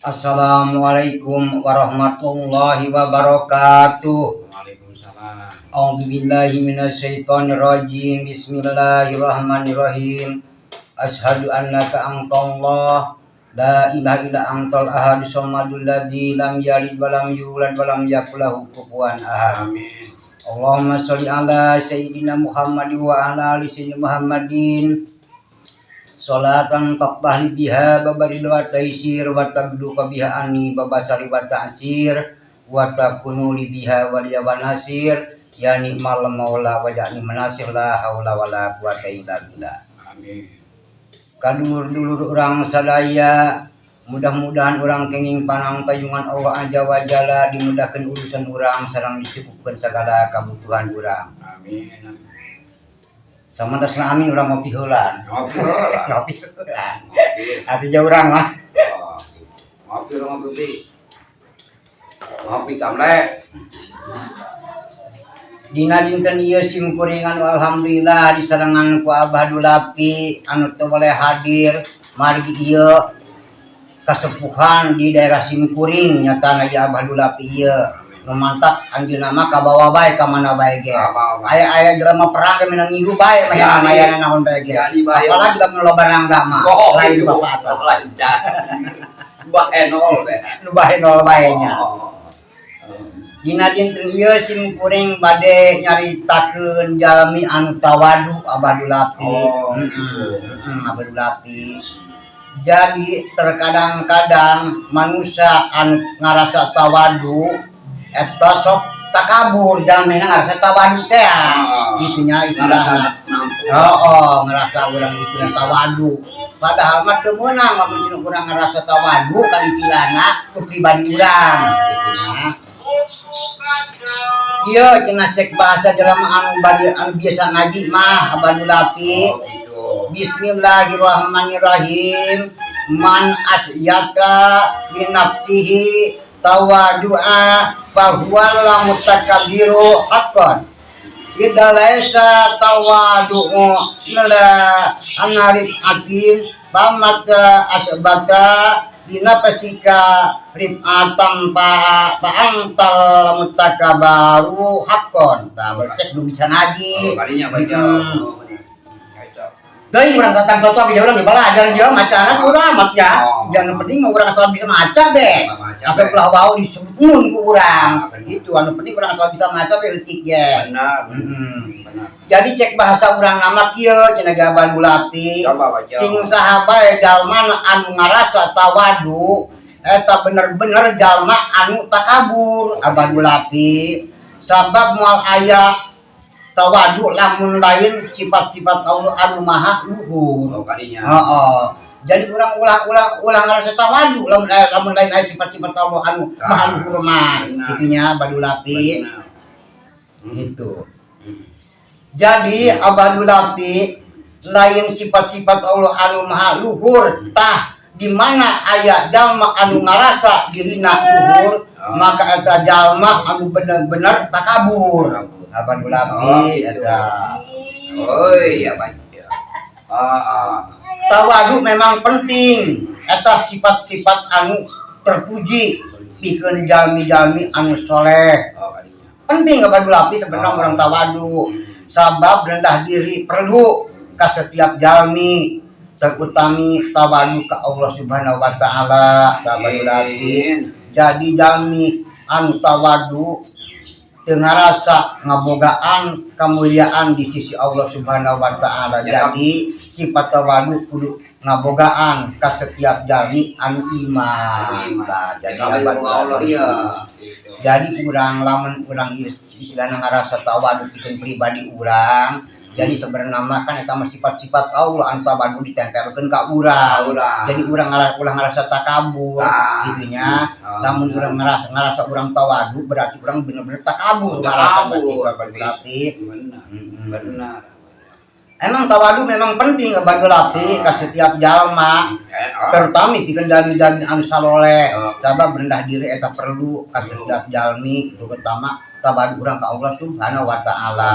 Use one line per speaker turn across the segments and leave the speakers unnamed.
Assalamualaikum warahmatullahi wabarakatuh.
Waalaikumsalam.
A'udzubillahi minasyaitonirrajim. Bismillahirrahmanirrahim. Asyhadu annaka antallah la ilaha illa antal ahad samadul ladzi lam yalid wa lam yulad wa lam yakul lahu kufuwan ahad.
Amin.
Allahumma sholli ala sayyidina Muhammad wa ala ali sayyidina Muhammadin. Salatan taftah biha babal wa taysir wa tagluqa biha anni babasari wa ta'sir wa takunu li biha waliya wa nasir ya ni'mal maula wa ya ni'man nasir la haula wala quwata illa billah.
Amin.
Kadulur-dulur urang sadaya, mudah-mudahan urang kenging panangtayungan Allah Azza wa Jalla, dimudahkan urusan urang sareng dicukupkeun segala kebutuhan urang.
Amin.
Samantasna amin, urang ngopi heula.
Ngopi heula.
Ngopi heula.
Ngopi.
Atuh jauh urang mah.
Oh, ngopi lu, ngopi. Ngopi camlek.
Dina dinten ieu sim kuring anu alhamdulillah disarengan ku Abah Dulapi anu teu boleh hadir margi ieu kasepuhan di daerah sim kuring, nyatana ieu Abah Dulapi ieu nu mantap, anjeunna mah kabawa bae ka mana bae ge.
Kabawa bae.
Aya-aya jelema perang ge menang ngilu bae mah.
Jadi.
Aya naon bae ge.
Jadi bae.
Apalagi lamun loba rangda mah.
Oh,
lain
gitu.
bapak atuh.
Lain bae nol deh.
Nu bae nol bae nya.
Oh.
Dina dinten ieu sim kuring bade nyaritakeun jalmi anu tawadu, Abah Dulapi.
Oh, gitu.
Abah Dulapi. Jadi terkadang-kadang manusia anu ngarasa tawadu eta sok takabur, jalmina ngarasa tawadu teh.
Ah.
Kitu nya
Ngerasa
istilahna.
mampu.
Oh, ngerasa urang itu tawadu. Padahal mah teu meunang lamun cenah urang ngerasa tawadu kan istilahna ku pribadi urang kitu nya. Ieu cenah cek bahasa jelema anu bari anu biasa ngaji mah, Abah Dulapi.
Oh, gitu.
Bismillahirrahmanirrahim. Man asyaka li nafsihi tawadu'a fahuwa la mutakabbiru haqqan. Idza laisa tawadu'u la anarif atin pamata asbata dinafsika rifatan fa fa antal mutakabaru haqqan. Tah, cek nu bisa ngaji.
Oh, kalinya baca.
Hmm.
Oh, bener. Itu.
Teuing urang datang totok ge urang belajar dia macana urang amat ya.
Oh.
Jangan penting mah urang asal bisa maca deh.
Maca,
Asal
be.
ulah wau disebut nun ku urang.
Ah, bener.
Itu anu penting urang asal bisa maca be leutik ge.
Benar.
Hmm.
Benar.
Jadi cek bahasa urang nama kieu cenah ge Abah Dulapi.
Coba baca.
Sing saha bae jalma anu ngarasa tawadu eta bener-bener jalma anu takabur, Abah Dulapi. Sabab moal aya tawadu lamun lain sifat-sifat Allah anu maha luhur.
Oh, kalinya.
Heeh. Jadi urang ulah ulah ulah ngarasa tawadu lamun lamun lain aya sifat-sifat Allah anu
Ah,
maha luhur mah.
Benar.
Kitu nya, Abah Dulapi.
Benar.
Gitu. Jadi Abah Dulapi, lain sifat-sifat Allah anu maha luhur, tah di mana aya jalma anu ngarasa dirina luhur,
Oh.
maka eta jalma anu bener-bener takabur. Abah Dulapi
Oh, gitu.
Eta.
Oh iya, baca. Ah, ah.
Tawadu memang penting, eta sifat-sifat anu terpuji pikeun jalmi-jalmi anu soleh.
Oh, kalinya.
Penting, Abah Dulapi, sebenarnya
Oh.
orang tawadu, sabab rendah diri perlu ka setiap jalmi, terutami tawadu ka Allah Subhanahu wa Taala, Abah Dulapi.
Amin.
Jadi jalmi anu tawadu teu ngarasa ngabogaan kemuliaan di sisi Allah Subhanahu wa Taala.
Ya.
Jadi sifat tawadu kudu ngabogaan ka setiap jalmi anu iman.
Iman.
Nah, jadi
Jadi
Abah
Allah
Dulapi.
Iya. Gitu.
Jadi urang lamun urang istilahna ngarasa tawadu pikeun pribadi urang, jadi sebenarnya mah kan eta mah sifat-sifat Allah anu tawadu ditempelkeun ka urang.
Urang.
Jadi urang ulah ngarasa takabur
Ah.
gitu nya.
Ah,
Lamun
benar.
urang ngerasa ngerasa urang tawadu berarti urang bener-bener takabur ngarasa
Takabur.
berarti berarti.
Benar.
Mm-mm.
Benar.
Emang tawadu memang penting, Abah Dulapi, ka setiap jalma,
Eh, ah.
terutama pikeun jalmi-jalmi anu saloleh,
Oh.
sabab rendah diri eta perlu ka setiap jalmi, terutama tawadu urang ka Allah Subhanahu wa Taala.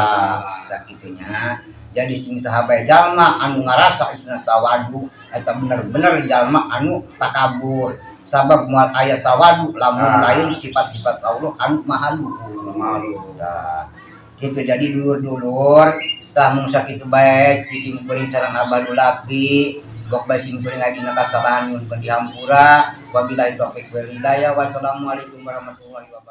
Sakitu nya. Jadi sing saha bae jalma anu ngarasa isna tawadu eta bener-bener jalma anu takabur. Sabab moal aya tawadu lamun
Ah.
lain sifat-sifat Allah anu maha luhur.
Malu.
Tah, gitu. Jadi dulur-dulur, tah, mung sakitu bae ti sim kuring sareng Abah Lulapi. Bok bae sim kuring dina kasalahan, nyuhunkeun dihampura. Wabillahi taufik wal hidayah, wassalamualaikum warahmatullahi wabarakatuh.